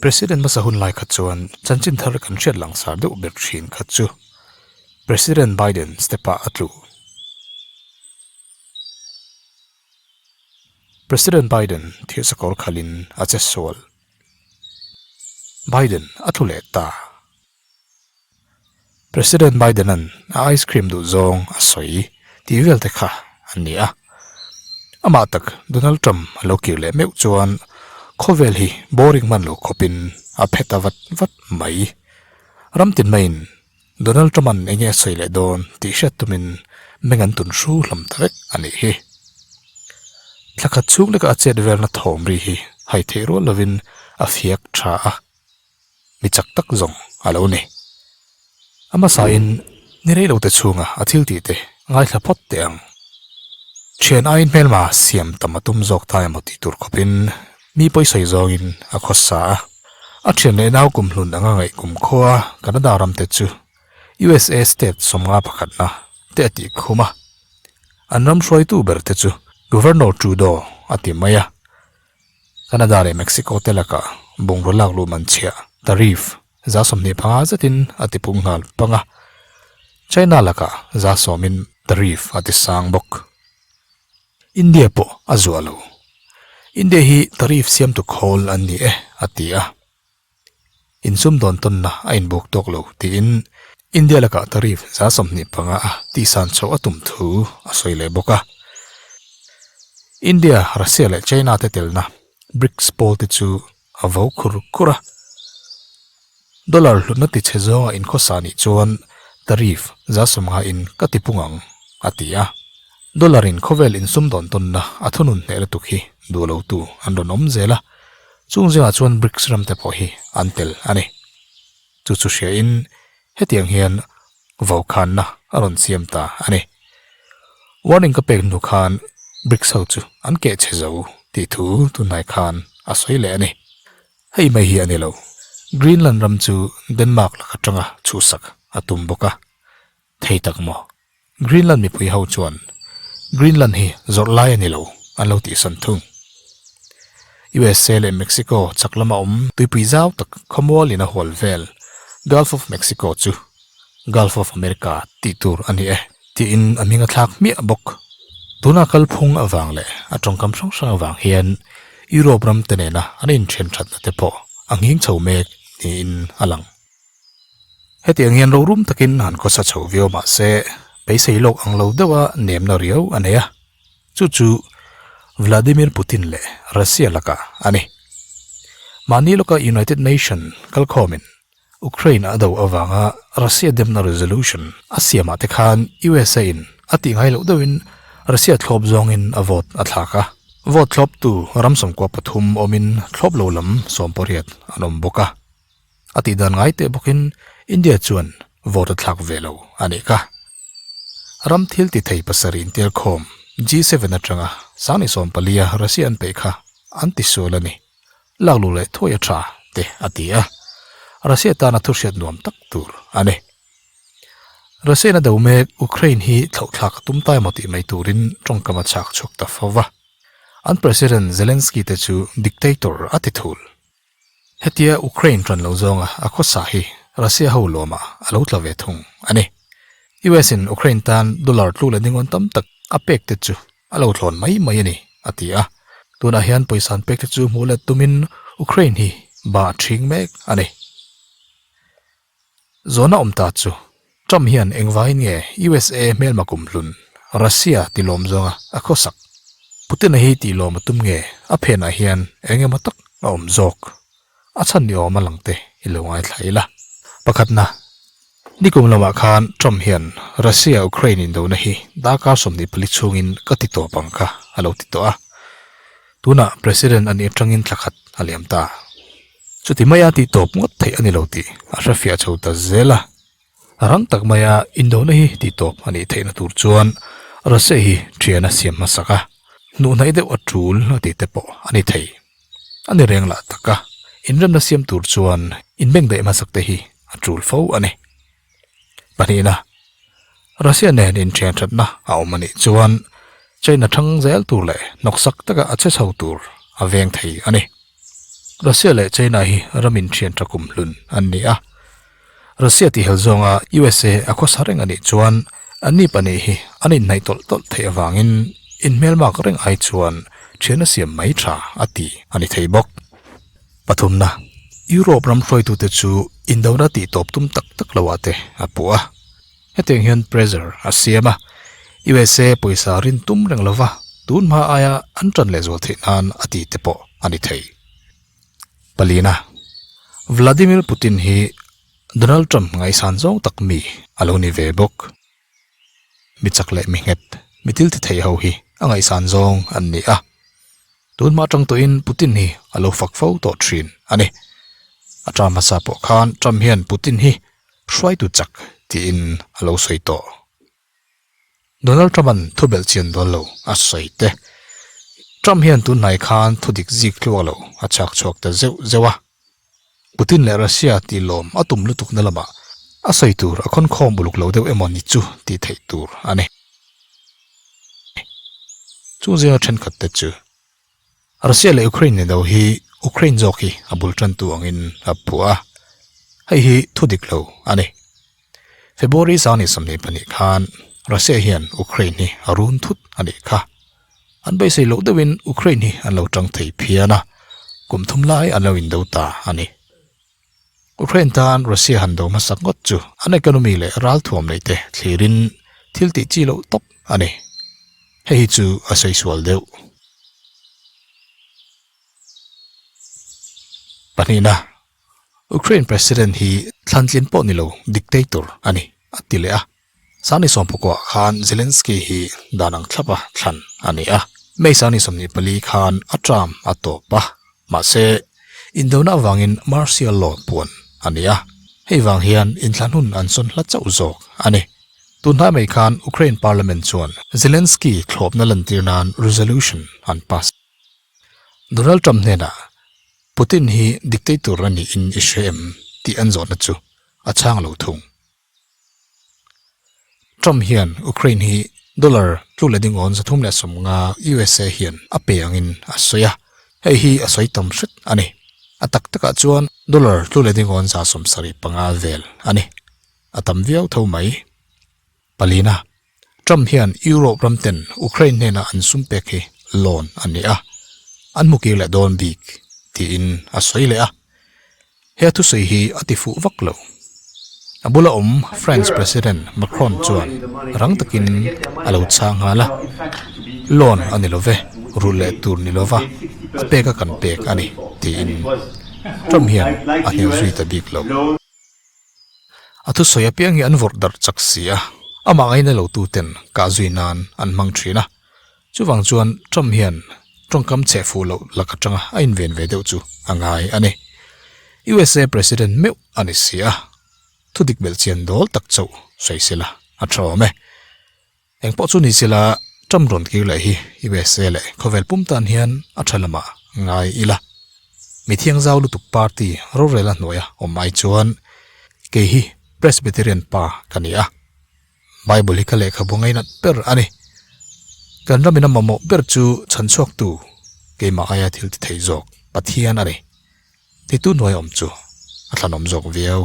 President hmasa hun lai kha chuan chanchin thar kan hriat langsar deuh ber thin kha chu President Biden step ah a tlu. President Biden thirhsakawr khalhin a che sual. Biden a tlu leh ta. President Biden-a'n a ice cream duh zawng a sawi tih vel te kha an ni a. Amah tak Donald Trump a lo kir leh meuh chuan khawvel hi boring hman lo khawpin a phe ta vat vat mai. Ram tin maiin Donald Trump-a'n enge a sawi leh dawn tih hriat tumin meng an tun hru hlawm ta vek a nih hi. Thla khat chhung leka a chet velna thawm ri hi hai theih rual lovin a fiak tha a. Mi chak tak zawng a lo ni. A hmasain ni rei lo te chhunga a thil tih te ngaithla phawt teh ang. Thian aiin hmelma siam tam a tum zawk ta emaw tih tur khawpin mi pawisawi zawngin a khawsa a. A thian leh nau kumhlun anga ngaih kumkhua Canada ram te chu USA state 51 pakhatna te a tih khum a. An ram hruaitu ber te chu Governor Trudeau a ti mai a. Canada leh Mexico te lakah bungraw lak luh man chhiah, tariff, 25% zetin a ti pung nghal pang a, China lakah 10%-in tariff a ti sang bawk. India pawh a zuah lo. India hi tariff siamtu khawl an ni e, a ti a. Insum dawn tawnna a inbuk tawk lo tiin India lakah tariff 25% a tihsan chhoh a tum thu a sawi leh bawk a. India, Russia leh China te telna BRICS pawl te chu a vo khur khur a. Dollar hlutna tichhe zawnga inkhawsa nih chuan tariff 50% in ka ti pung ang, a ti a. Dollar in khawvel insum dawn tawnna a thunun hneh lutuk hi duh lotu an rawn awm zel a. Chung zingah chuan BRICS ram te pawh hi an tel a ni. Chu chu hriain hetiang hian vokhanna a rawn siam ta a ni. Warning ka pek hnu khan BRICS ho chu an keh chhe zo tih thu tunhnai khan a sawi leh a ni. Hei mai hi a ni lo, Greenland ram chu Denmark lak atanga chhuhsak a tum bawk a. Thei tak maw? Greenland mipui ho chuan Greenland hi zawrh lai a ni lo an lo tihsan thung. USA leh Mexico chak lama awm tuipui zau tak khawmual in a hual vel Gulf of Mexico chu Gulf of America tih tur a ni e tiin a hming a thlak hmiah bawk. Tuna kalphung avang leh a tawngkam hrang hrang avang hian Europe ram te nena an inthen thatna te pawh a nghing chho mek niin a lang. Hetiang hian rorum takin han khawsa chho viau mah se, beisei lawk ang lo deuha nemna riau a nei a, chu chu Vladimir Putin leh Russia lakah a ni. Mahni lawka United Nation kalkhawmin Ukraine a do avanga Russia demna resolution a siamah te khan USA in a tih ngai loh deuhin Russia thlawp zawngin a vote a thlak a. Vote thlawptu ram 13 awmin thlawp lo lam 18 an awm bawk a. A tih dan ngai teh bawkin India chuan vote a thlak ve lo a nih kha. Ram thil ti thei pasarih intel khawm G7 atanga sangni 14 a Russia an peih kha an ti sual a ni. Lakluh leh thuai a tha te a ti a. Russia tana thu hriat nuam tak tur a ni. Russia in a do mek Ukraine hi thlauhthlak a tum ta emaw tih mai turin tawngkam a chhak chhuak ta fo va. An President Zelensky te chu dictator a ti thul. Hetia Ukraine ṭan lo zawnga a khawsa hi Russia ho lawmah a lo tla ve thung a ni. US in Ukraine tan dollar tluk leh ningawn tam tak a pek te chu a lo thlawn mai mai a ni, a ti a. Tunah hian pawisa an pek te chu hmuh let tumin Ukraine hi ba a ṭhing mek a ni. Zawhna awm ta chu Trump hian engvangin nge USA hmelma kumhlun Russia ti lawm zawnga a khawsak? Putin-a hi tih lawm a tum nge a phenah hian eng emaw tak a awm zawk? A chhan ni awm a lang te i lo ngaithla ila. Pakhatna, nikum lamah khan Trump hian Russia-Ukraine indona hi darkar 24 chhungin ka ti tawp ang kha a lo ti tawh a. Tunah President a nih atangin thla khat a liam ta. Chuti maia tih tawp ngawt theih a ni lo tih a hrefiah chho ta zel a. Rang tak maia indona hi tih tawp a nih theihna tur chuan Russia hi thian a siam hmasak a, hnuhnaih deuh a tul a tih te pawh a ni thei. A ni reng lah tak a, inremna siam tur chuan inbengdaih hmasak te hi a tul fo a ni. Pahnihna, Russia nen inthian thatna a awm a nih chuan China thang zel tur leh hnawksak taka a che chho tur a veng thei a ni. Russia leh China hi ram inthian tha kumhlun an ni a. Russia tihel zawnga USA a khawsa reng a nih chuan anni pahnih hi an inhnaih tawlh tawlh theih avangin inhmelmak reng ai chuan thian a siam mai tha a ti a ni thei bawk. Pathumna, Europe ram hruaitute chu indona tih tawp tum tak tak lo ah te a puh a. Hetiang hian pressure a siam a, USA pawisa rin tum reng lova tun hma aia an tan lehzual theih nan a ti te pawh a ni thei. Palina, Vladimir Putin hi Donald Trump ngaihsan zawng tak mi a lo ni ve bawk. Mi chak leh mi nghet, mi thil ti thei ho hi a ngaihsan zawng an ni a. Tun hma atang tawhin Putin hi a lo fak fo tawh thin a ni. A term hmasa pawh khan Trump hian Putin hi hruaitu chak tiin a lo sawi tawh. Donald Trump-a'n thu belh chian dawn lo a sawi te. Trump hian tun hnai khan thu dik zik tluak lo a chhak chhuak ta zeuh zeuh a. Putin leh Russia tih lawm a tum lutukna lamah a sawi tur a khawnkhawm uluk lo deuh emaw ni chu tih theih tur a ni. Chung zinga thenkhat te chu Russia leh Ukraine ni lo hi Ukraine zawk hi a bul tantu angin a phuah a, hei hi thu dik lo a ni. February sangni 22 khan Russia hian Ukraine hi a run thut a nih kha. An beisei loh deuhin Ukraine hi an lo tang thei phian a, kum thum lai an lo indo ta a ni. Ukraine tan Russia han do hmasak ngawt chu an economy leh ralthuam neih te thlirin thil tih chi loh tawp a ni. Hei hi chu a sawi sual deuh. Pahnihna, Ukraine President hi thlantlin pawh ni lo dictator a ni, a ti leh a. Sangni sawmpakua khan Zelensky hi dan ang thlapa thlan a ni a. May sangni 24 khan a term a tawp a, mahse indona avangin martial law puan a ni a. Hei vang hian inthlan hun an sawn hla chauh zawk a ni. Tun hnai mai khan Ukraine Parliament chuan Zelensky thlawpna lantir nan resolution an pass. Donald Trump hnenah Putin hi dictator a niin i hre em tih an zawhna chu a chhang lo thung. Trump hian Ukraine hi dollar tlu leh dingawn 350 USA hian a pe angin a sawi a, hei hi a sawi tam hret a ni. A tak takah chuan dollar tlu leh dingawn 75 vel a ni. A tam viau tho mai. Palina, Trump hian Europe ram ten Ukraine hnena an sum pek hi loan a ni a, an hmu kir leh dawn bik tiin a sawi leh a. He thusawi hi a ti fuh vak lo. A bula awm France President Macron chuan rang takin a lo chhang nghal a, Loan a ni lo ve, rulh leh tur ni lova a pek a kan pek a ni tiin Trump hian a hnial zui ta bik lo. A thusawi apiang hi an vawrh darh chak si a, amah ngaina lo tuten kah zui nan an hmang thin a. Chuvang chuan Trump hian tawngkam cheh fuh loh lak atanga a inven ve deuh chu a ngai a ni. USA President meuh a ni si a, thudik belh chian dawl tak chauh sawi sela a tha awm e. Engpawh chu ni sela Trump rawn kir leh hi USA leh khawvel pum tan hian a tha lamah ngai ila. Mi thiangzau lutuk party rorela hnuaia awm ai chuan kei hi Presbyterian pa ka ni a. Bible hi ka lehkhabu ngainat ber a ni. Kan ramin a mamawh ber chu chhanchhuaktu keimah aia thil ti thei zawk Pathian a ni. Titu hnuai awm chu a thlanawm zawk viau.